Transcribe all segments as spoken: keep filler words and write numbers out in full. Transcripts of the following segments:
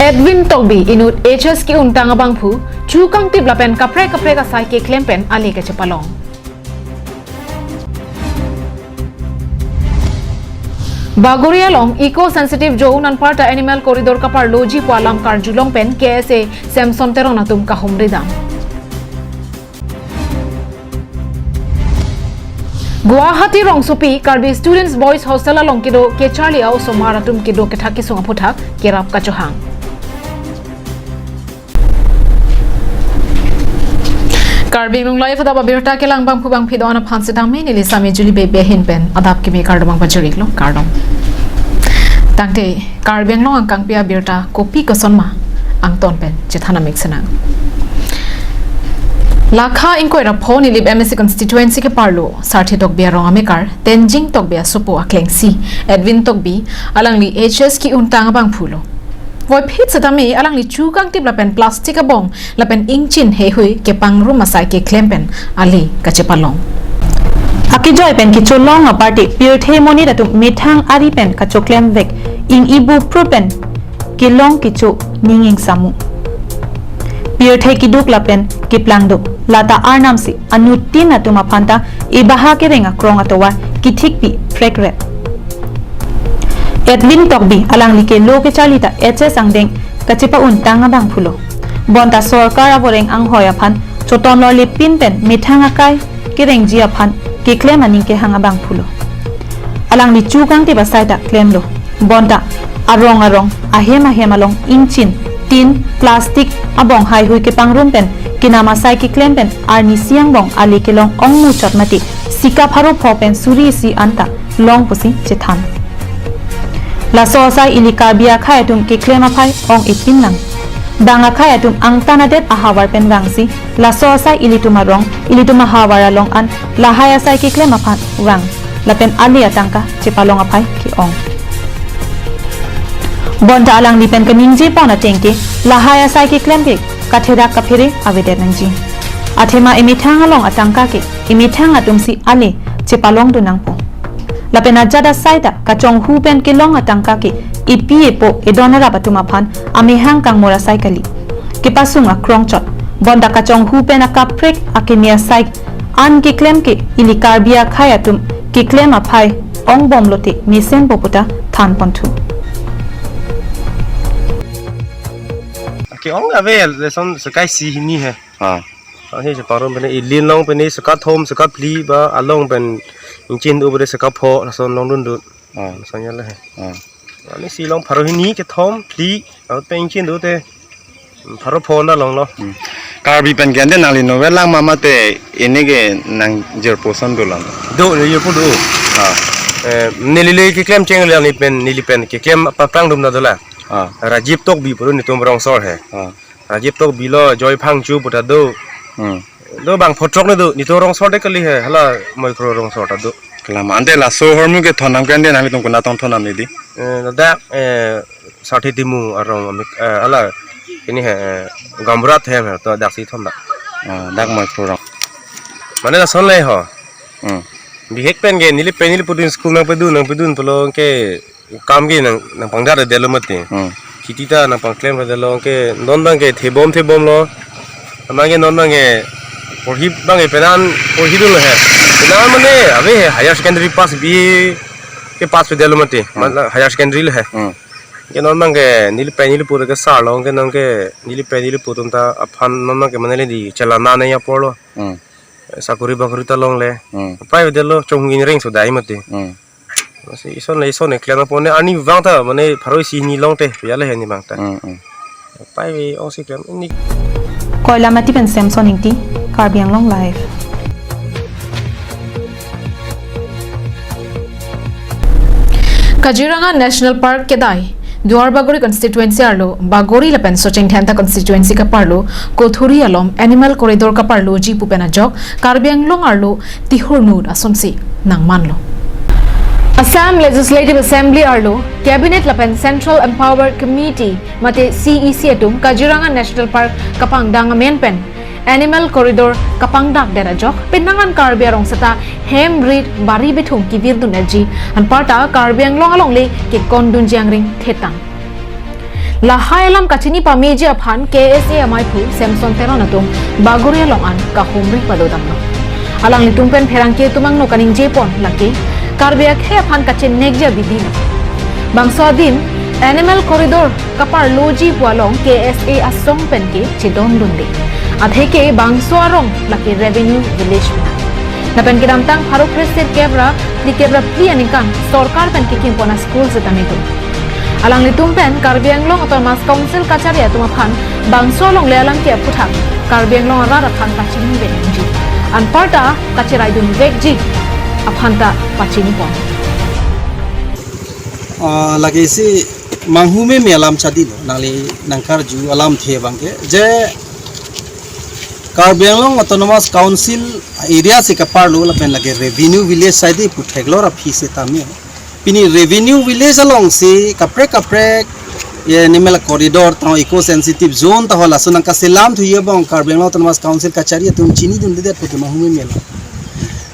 Edwin Tokbi inut H S ki-untang abangphu, chu kangtip lapen kaprek kaprek asai keklem pen ale kachepalong. Bagori along eco sensitive zone anparta animal corridor kaparloji pu alam karjulong pen K S A Samson Teron atum kahumri dam. Guwahati rongsopi Karbi Students Boys Hostel along kedo kecharli a-osomar atum kedo kethak kesung aphuthak kerap kachohang. Karbi Anglong Live adap abirta kelang bangphu bangphi do-an aphan setame neli Sami Juli Bey Bey ahin pen adap kimi kardom pajirlo, kardom. Tangte Karbi Anglong angkangpi abirta kopi kosonma angton pen chethan amik senang. Lakha ingkoi ra pho Nilip M A C constituency keparlo Sarthe Tokbi arong amekar Tenjing Tokbi asopo aklengsi Edwin Tokbi alangli H S ki-untang abangphulo. Voiphit setame alangli chu kangtip lapen plastic abong lapen ingchin heihui kepangrum asai keklem pen ale kachepalong. Akejoi pen kecholong aparte pirthe monit atum methang ari pen kachoklem vek ing-ibu pru pen kelong kecho ning ingsamu. Pirthe keduk lapen keplangduk lata arnamsi anuttin atum aphanta ebaha kereng akrong atovar kethikpi prekrep. Edwin Tokbi alangli kelo kecharli ta H S angdeng kachepa-untang abangphulo. Bonta sorkar avoreng anghoi aphan choton lorlepin pen methang akai kerengji aphan keklem aning kehang abangphulo. Alangli chu kangtip asai ta klemlo. Bonta arong arong ahem ahem along ingchin, tin, plastic abong heihui kepangrum pen kenam asai keklem pen arnisi angbong ale kelong ongmuchot mati sika pharo pho pen suri isi anta long pusi chethan. Laso asai ili Karbi akhei atum keklem aphai ong-ipin lang. Bang akhei atum angtan adet ahavar pen vangsi laso asai ilitum arong, ilitum ahavar along an lahai asai keklem aphan vang lapen ale atangka chepalong aphai ke-ong. Bonta alangli pen kaningje pon ateng ke lahai asai keklem ke katherak kaphere avedet nangji. Athema emethang along atangka ke emethang atumsi ale chepalongdun nangpo. Lapen ajat asai ta kachonghu pen kelong atangka ke epi epo edon arap atum aphan amehang kangmor asai kali. Kepasung akrong chot. Bonta kachonghu pen akaprek akeme asai an keklem ke ili Karbi akhei atum keklem aphai ongbomlote mesenpo puta than ponthu. Ke-ong ave lason sekai isi hini he. Ha. Ahe chepangrum pen ili long pen seka thom seka phli ba along pen ingchin do bre seka pho lason longdundun. Ha. Lason ya le he. Ha. Arnisi long pharo hini kethom phli ape ingchin dote pharo pho na longlo. Hmm. Karbi pen ke ante nangli novel lang ma mate ini ke nangjirpo ason dolang. Do, jirpo do. Ha. Eh, neli le keklem cheng le ni pen, neli pen keklem paprangdun na dolang. Ha. Rajiv Tokbi puro netum rongsor he. Ha. Rajiv Tokbi lo Joy Phangcho puta do. Hmm. Do bang photrok ne do, netum rongsor de kali he, hala Moikrong rongsor ta do. Kelang ma ante laso ahormu kethon nang ke ante nanglitum konat tong thon nang di? Eh, ladak, eh, Sarthe Timung arong amik, eh, hala, ini he, eh, Gamrat hem he, to daksi thon dak. Ah, dak Moikrong. Mane lason le ho. Hmm. Bihek pen ke neli pen neli pudin school nangpedun, nangpedun pulo ke kam ke nang, nangpangdar detlo mati. Hmm. Kheti ta nangpangklem detlo ke non bang ke thebom thebomlo. Amang ke non bang ke porhi bang ke penan porhidunlo he. Penan mane ave he higher secondary pass B A ke pass pe detlo mati. Hmm. Mane higher secondary lo he. Hmm. Ke non bang ke neli pen neli pur ke sar long ke non ke neli pen neli pur atum ta aphan non bang ke mane le di chelana ne ya porlo. Hmm. Sakuri bakuri ta longle. Hmm. Pai detlo chonghu inreng so dai mati. Hmm. Masi ison le ison le klem apone arnivang ta mane pharo isi hini longte ya le he ni bang ta. Hmm, hmm. Pai ve ongsi klem ni. Koilamati pen Samson Ingti, Karbi Anglong Live. Kaziranga National Park kedai Duar Bagori constituency arlo Bagori lapen Socheng Dhenta constituency kaparlo Kothuri along animal corridor kaparloji pu pen ajok Karbi Anglong arlo tihur nut asonsi nangmanlo. Assam Legislative Assembly arlo Cabinet lapen Central Empowered Committee mate C E C atum Kaziranga National Park kapangdang amen pen animal corridor kapangdak det ajok penang an Karbi arong seta hem rit bari bethung kevirdun etji anparta Karbi Anglong alongle kekondunji angring thetang. Lahai alam kachini pameji aphan K S A amaiphu Samson Teron atum Bagori along an kahumri padodamlo. Alanglitum pen pherangke atum angno kaningje pon lake Karbi akhei aphan kachinekji abidi. Bangso adim animal corridor kaparloji pu along K S A asong pen ke chedondunde. Atheke bangso arong lake revenue village pen. Lapen kedamtang pharo kresirkep ra phlikep ra phli aningkan sorkar pen kekim pon a-school setame do. Alanglitum pen Karbi Anglong Autonomous Council kachari atum aphan bangso alongle alam ke aphuthak Karbi Anglong arat aphan pachini vek nangji. Anparta kacheraidun vekji aphan ta pachini pon. Ah, lake isi manghume me alam chadilo, nangli nangkarju alamthe abangke, je Karbi Anglong Autonomous Council area si kaparlo lapen lake revenue village side pu theklor aphi setame. Pini revenue village alongsi kaprek kaprek ye animal corridor tang eco sensitive zone ta ho laso nangkaselam thuye abang Karbi Anglong Autonomous Council kachari atum chinidundedet pu ke manghume me alam.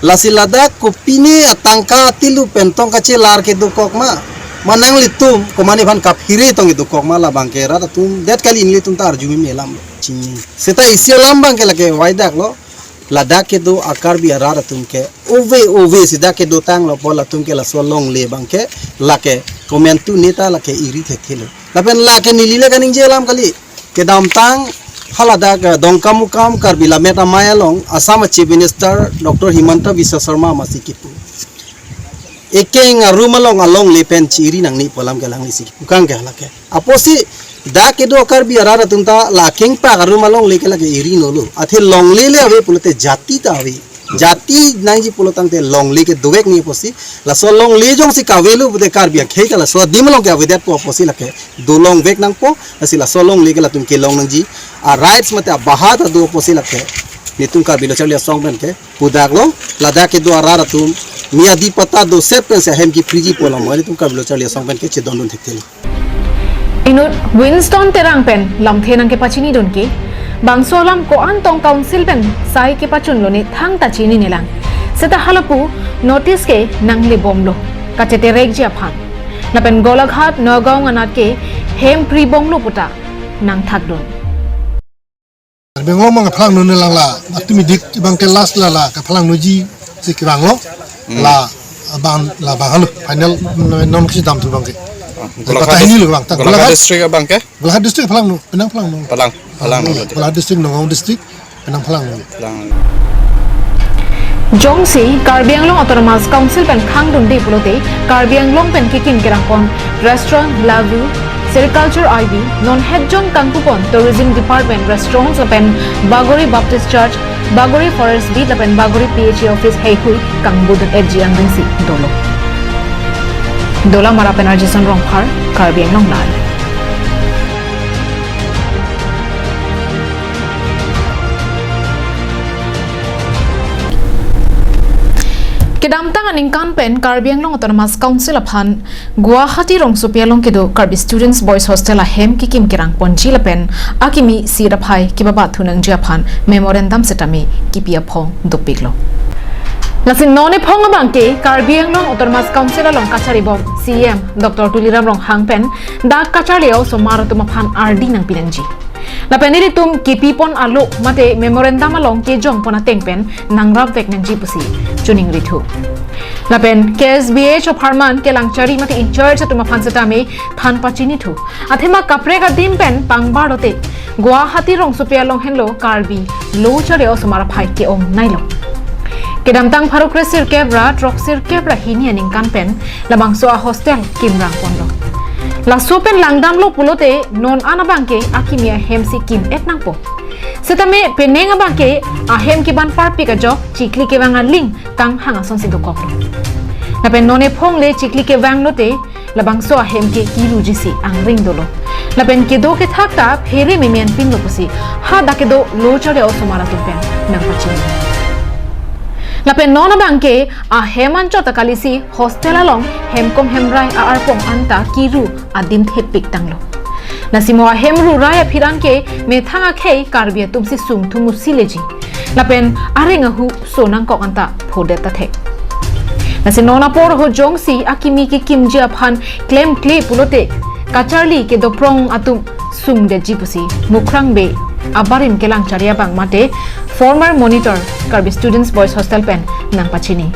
Lasi ladak kopine atangka tilu pen tong kachelar kedokok ma. Ma nanglitum komatne aphan kaphere tong kedokok ma labangke rat atum det kali, nanglitum ta arju me alam chini. Seta isi alam abangke lake waidaklo. Ladak kedo a-Karbi arat atum ke ove ove seta kedotanglo pu latum ke laso alongle abangke lake komantu neta lake iri thekthelo. Lapen lake neli le kaningje alam kali. Kedamtang haladak, eh, Dongkamukam Karbi Lammet Amei along Assam Chief Minister Doctor Himanta Biswa Sarma amatsi kipu. Ekeng arum along alongle pen chi-iri nangne pu alam ke alanglisi kipu kang ke halake. Apotsi dak kedo Karbi arat atum ta la kengpak arum alongle ke lake iri nolo. Athe longle le ave pulote jati ta ave. Jati nangji pulo tangte longle ke dovek nangji apotsi. Laso longle jongsi kavelo pute Karbi akhei ta laso adim along ke avedet pu apotsi lake dolong vek nangpo, lasi laso alongle ke latum kelong nangji a-rights mate abahak ta do apotsi lake. Netum Karbi Lo Charli Asong pen ke pudaklo, ladak kedo arat atum mi adi patta doset pensi ahem kiphriji pu alam netum Karbi Lo Charli Asong pen ke chedondun thekthelo. Inut Winston Terang pen lamthe nangkepachinidun ke, bangso alam ko-an tong council pen sai kepachunlo ne thangta chininelang. Seta halapu notice ke nanglebomlo, kacheterekji aphan. Lapen Golaghat, Nagaon anat ke hem pribomlo puta nangthakdun. Karbi Anglong abang kaphalangdun lang la, atum idik abangke last la la kaphalangdunji si kevanglo, la abang la abang halo final non kisi dam thu abangke. Golaghat patah ini lo abang, tak Golaghat Golaghat. District abangke? Golaghat district phalangdun, penang phalangdun. Palang, palang. Golaghat district, Nagaon district, penang phalangdun. Palang. Jongsi Karbi Anglong Autonomous Council pen khangdunde pulote Karbi Anglong pen kekim kerangpon restaurant, lavu, sericulture I B, non hetjong kangpupon tourism department, restaurants lapen Bagori Baptist Church, Bagori Forest Beat lapen Bagori P H E office heihui kangbudun-etji angbingsi dolo. Dolamara pen R J Son Rongphar, Karbi Anglong Live. Kedamtang aningkan pen Karbi Anglong Autonomous Council aphan Guwahati rongsopi along kedo Karbi Students Boys Hostel ahem kekim kerangponji lapen akimi sir aphai kebabat thunangji aphan memorandum setame kipi aphong dopiklo. Lasi non ephong abangke Karbi Anglong Autonomous Council along kacharibom C E M Doctor Tuliram Ronghang pen dak kacharli a-osomar atum aphan ardi nangpinangji. Lapen ilitum kipipon alo mate memorandum along kejongpon ateng pen nangrap vek nangji pusi choningrithu. Lapen K S B H apharman kelangchari mate in charge atum aphan setame than pachinithu. Athema kaprek adim pen pangbar lote Guwahati rongsopi along henlo Karbi lo charli a-osomar aphai ke-ong nailo. Kedamtang pharo kresirkep ra throksirkep ra hini aningkan pen labangso a-hostel kimrang ponlo. Laso pen langdamlo pulote non an abangke akimi ahemsi kim-et nangpo. Setame penang abangke ahem keban parpik ajok chikli kevang aling kanghang asonsi dokoklo. Lapen non ephong le chikli kevang lote labangso ahem ke kirujisi angring dolo. Lapen kedo kethak ta phere memen pinlo pusi hadak kedo lo charli a-osomar atum pen nangpachini. Lapen non abangke ahem anchot ta kalisi hostel along hemkom hemrai a-arpong anta kiru adim thepik tanglo. Lasi mo ahem rurai aphiran ke methang akhei Karbi atumsi sungthu musi leji. Lapen areng ahu so nangkok anta phodet ta thek. Lasi non apor ho jongsi akimi kekimji aphan klemkle pulote kacharli kedoprong atum sungdetji pusi Mukrang Bey abarim kelang chari abang mate former monitor Karbi Students Boys Hostel pen nangpachini.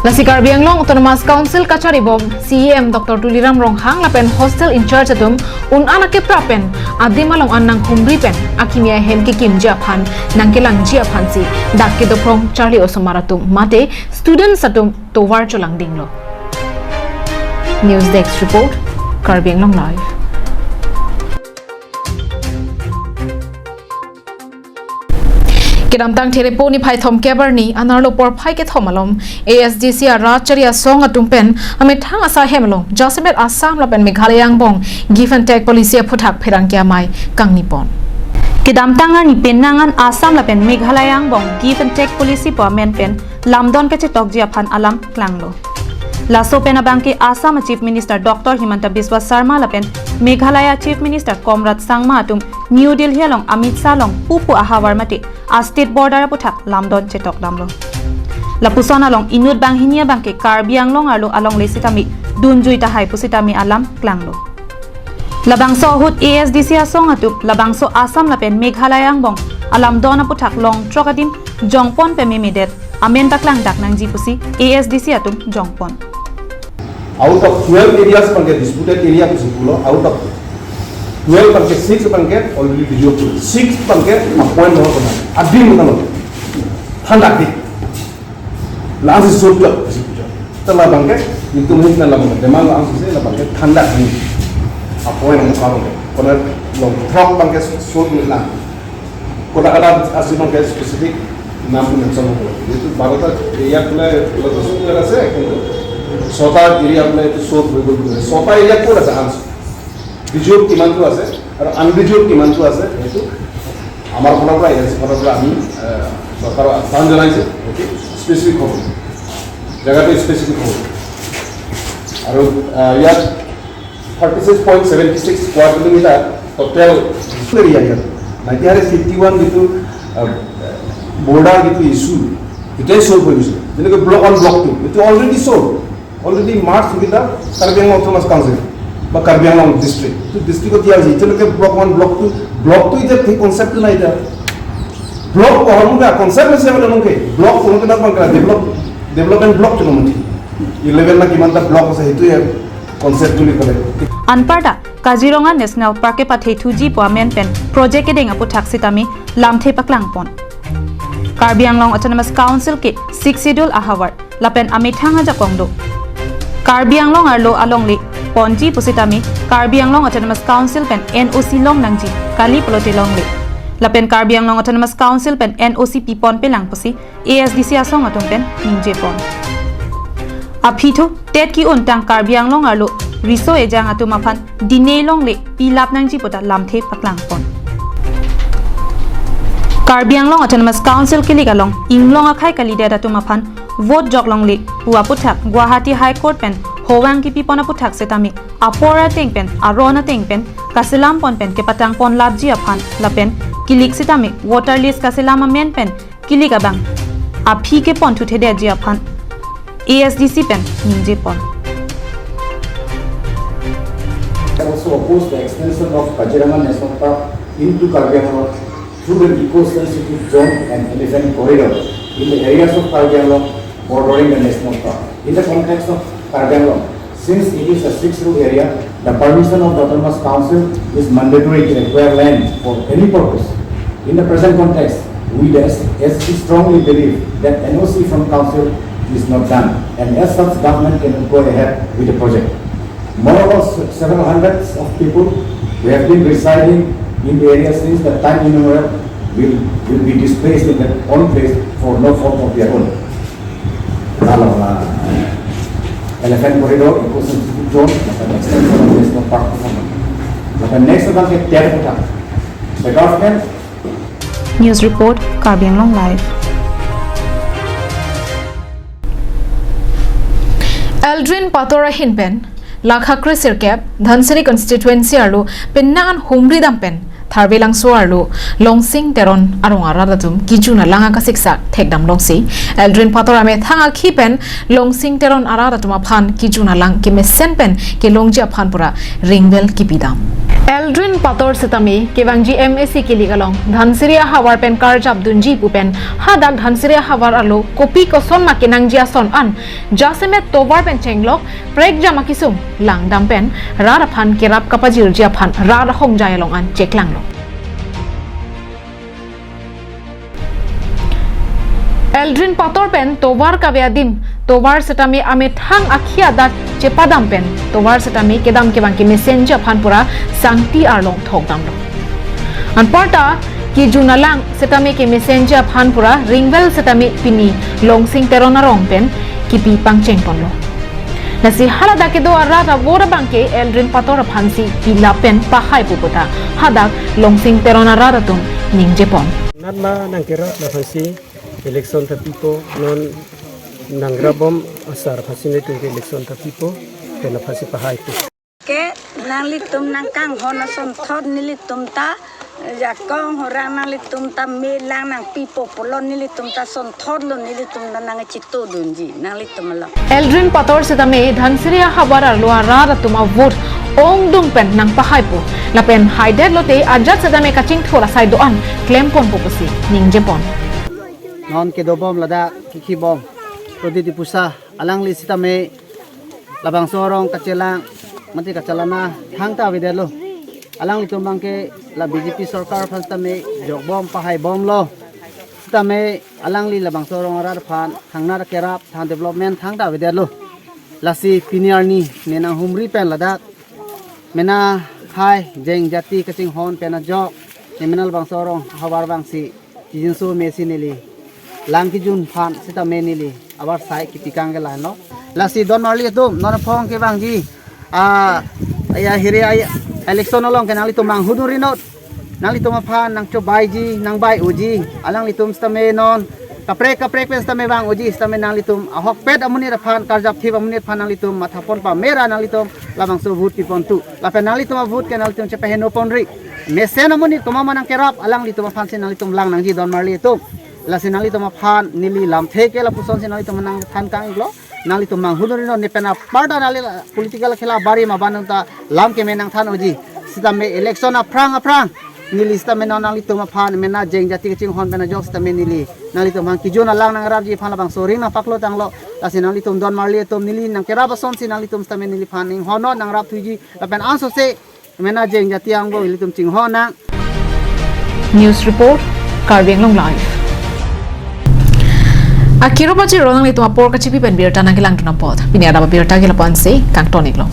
Lasi Karbi Anglong Autonomous Council kacharibom C E M Doctor Tuliram Ronghang lapen hostel in-charge atum un-an akeprap pen adim along an nanghumri pen akimi ahem kekimji aphan nangkelangji aphansi dak kedoprong charli osomar atum mate students atum tovar cholangdinglo. News Desk Report, Karbi Anglong Live. Kedamtang Therepo niphai thomkep arni anerlo porphai kethom alom A S D C arat chari asong atum pen amethang asai hem along jasemet Assam lapen Meghalaya angbong Give and Take Policy aphuthak pherangke amei kangnipon. Kedamtang arni penang an Assam lapen Meghalaya angbong Give and Take Policy pu amen pen lamdon kachetokji aphan alam klanglo. Laso pen abangke Assam Chief Minister Doctor Himanta Biswa Sarma lapen Meghalaya Chief Minister Conrad Sangma atum New Delhi along Amit Shah along pupu ahavar mate a state border aphuthak lamdon chetokdamlo. Lapuson along inut banghini abangke Karbi Anglong arlo alongle sitame dunjui tahai pusitame alam klanglo. Labangso ahut A S D C asong atum labangso Assam lapen Meghalaya angbong alamdon aphuthak long throk adim jongpon pememedet amen paklangdak nangji pusi A S D C atum jongpon. Out of twelve areas abangke disputed area pusi pulo, out of twelve abangke six abangke already video pulo, six abangke appoint ho kona adim kona thandak di. Langsung sut jok, sut jok. Te labangke, itu mungkin labangke, demang langsung sih labangke thandak ni. Appoint ho kona, kona long throk abangke sut ni lang. Kona kada asi abangke specific nam pun mention ho. Itu বারোটা area pula, pula to sut jok ase, কিন্তু ছটা area pula itu sut bebul bebul. ছটা area kona ada answer. Resolve কিমানটো আছে আৰু আনৰিজলভ কিমানটো আছে, সেইটো আমাৰ ফালৰ পৰা, এ এছ চিৰ ফালৰ পৰা আমি, এ, চৰকাৰক আহ্বান জনাইছোঁ, গতিকে স্পেচিফিক হ'ব, জেগাটো স্পেচিফিক হ'ব। আৰু, আ, ইয়াত thirty six point seventy six square kilometre total area ইয়াত। নাইনটিন হাণ্ড্ৰেড ফিফটি ওৱান যিটো, আ, বৰ্ডাৰ যিটো ইছ্যু, এতিয়াই ছল্ভ হৈ গৈছে। যেনেকৈ ব্লক ওৱান, ব্লক টু, এইটো already solve. Already merge with the Karbi Anglong Autonomous Council বা কাৰ্বি আংলং ডিষ্ট্ৰিক্ট। এইটো ডিষ্ট্ৰিক্টত দিয়া হৈছে। এতিয়ালৈকে block one, block two, block two এতিয়া সেই কনচেপ্টটো নাই এতিয়া। ব্লক অহামুখে কনচেপ্ট হৈছে আমাৰ তেওঁলোকে। ব্লক কোনোদিনা তোমাক ডেভেলপ, ডেভেলপমেণ্ট ব্লক কোনো মুঠি। ইলেভেন না কিমানটা ব্লক আছে সেইটোৱে কনচেপ্ট বুলি ক'লে। Anparta Kaziranga National Park ke pathethuji pu amen pen project kedeng aphuthak sitame lamthe paklangpon. Karbi Anglong Autonomous Council ke Sixth Schedule ahavar lapen amethang ajakong do. Karbi Anglong arlo alongle ponji pusitame Karbi Anglong Autonomous Council pen N O C long nangji kali pulote longle. Lapen Karbi Anglong Autonomous Council pen N O C pipon pelang pusi A S D C asong atum pen ningjepon. Aphi thu tet ki-untang Karbi Anglong arlo riso ejang atum aphan dine longle pilap nangji pu ta lamthe paklangpon. Karbi Anglong Autonomous Council kilik along inglong akhai kalidet atum aphan vote jok longle pu aphuthak Guwahati High Court pen hovang kipipon aphuthak setame apor ateng pen aron ateng pen kaselam pon pen kepatang pon lapji aphan lapen kilik setame voter list kaselam amen pen kilik abang aphi kepon thuthedetji aphan A S D C pen ningjepon. I also oppose the extension of Kaziranga National Park into Karbi Anglong through the eco-sensitive zone and elephant corridor in the areas of Karbi Anglong bordering the national park. In the context of Karbi Anglong, since it is a sixth schedule area, the permission of the Autonomous Council is mandatory to acquire land for any purpose. In the present context, we, the S S C, strongly believe that N O C from Council is not done, and as such, government cannot go ahead with the project. Moreover, s-, several hundreds of people who have been residing in the area since the time immemorial will, will be displaced in their own place for no fault of their own. Lalu, uh, elephant corridor, eco-sensitive zone, lapen extension of national park. Lapen next abangke tiar puthak. The government. News report, Karbi Anglong Live. Aldrin Pator ahin pen Lakha kre sirkep, Dhansiri constituency arlo penang an humri dam pen Tharve Langso arlo Longsing Teron arong arat atum kejun alang akasiksak thekdam longsi, Eldrin Pator amethang akhi pen Longsing Teron arat atum aphan kejun alang kemesen pen kelongji aphan pura ringvel kipidam. Eldrin Pator setame kevangji M A C kilik along Dhansiri ahavar pen karjap dunji pu pen hadak Dhansiri ahavar arlo kopi koson ma kenangji ason an jasemet tovar pen chenglok prekjam akisung langdam pen rat aphan kerap kapajirji aphan rat ahongjai along an cheklanglo. Eldrin Pator pen tovar kave adim, tovar setame amethang akhi adak chepadam pen tovar setame kedam kevang kemesenji aphan pura sangti arlong thokdamlo. Anparta kejun alang setame kemesenji aphan pura ringvel setame pini Longsing Teron arong pen kipi pangcheng ponlo. Lasi haladak kedo arat avote abang ke Eldrin Pator aphansi pilap pen pahai pu puta hadak Longsing Teron arat atum ningje pon. Natma nangkerap aphansi election ta pipo, non nangrap bom asar aphansi netum ke election ta pipo, pen aphansi pahai pu. Ke nanglitum nangkanghon asonthot nelitum ta jakong horang nanglitum ta melang nangpipo pulo, nelitum ta sonthot lo, nelitum ta nangchito dunji nanglitum lo. Eldrin Pator setame Dhansiri ahavar arlo arat atum avote ongdung pen nangpahai pu. Lapen haidet lote ajat setame kachingthur asai do-an klem ponpo pusi ningje pon. Non kedobom ladak kikhibom Prodit Diphusa, alangli setame labangso arong kachelang mate kachelana thangta avedetlo. Alanglitum abang ke la B J P sorkar aphan setame jokbom pahaibomlo. Setame alangli labangso arong arat aphan thangnar kerap thang development thangta avedetlo. Lasi pini arni ne nanghumri pen ladak mena hai jeng jati kachinghon pen ajok ne mena labangso arong ahavar abangsi kijinso mesi neli lang kejun aphan setame neli avarsai kipikang ke lahenlo. Lasi don marli atum, non aphong kevangji, ah, ya hiri ai election along ke nanglitum manghudun rinot, nanglitum aphan nangchobaiji nangbai-oji, alanglitum setame non kaprek kaprek pen setame vang-oji, setame nanglitum ahokpet amonit aphan, karjapthip amonit aphan nanglitum mathapon pamera nanglitum labangso vote pipon tu. Lapen nanglitum avote ke nanglitum chepaheno ponri. Mesen amonit komat ma nangkerap, alanglitum aphansi nanglitum lang nangji don marli atum. Lasi nanglitum aphan neli lamthe ke lapusonsi nanglitum nangthan kang-iklo. Nanglitum manghudun rinot, ne pen aparta nangli political khela bari ma bandung ta lam keme nangthan-oji. Setame election aphrang aphrang neli setame non nanglitum aphan mena jeng jati kachinghon pen ajok setame neli nanglitum aphan kejun alang nangrapji aphan labangso ring nangpaklo tanglo. Lasi nanglitum don marli atum, neli nangkerap asonsi nanglitum setame neliphan inghon non nangrap thuji lapen ansose mena jeng jati angbong ilitum chinghon nang. News report, Karbi Anglong Live. Akiro pachiro nanglitum apor kachipi pen birta nangkelangdun apot. Pini adap abirta ke lapu-ansi kangton-iklo.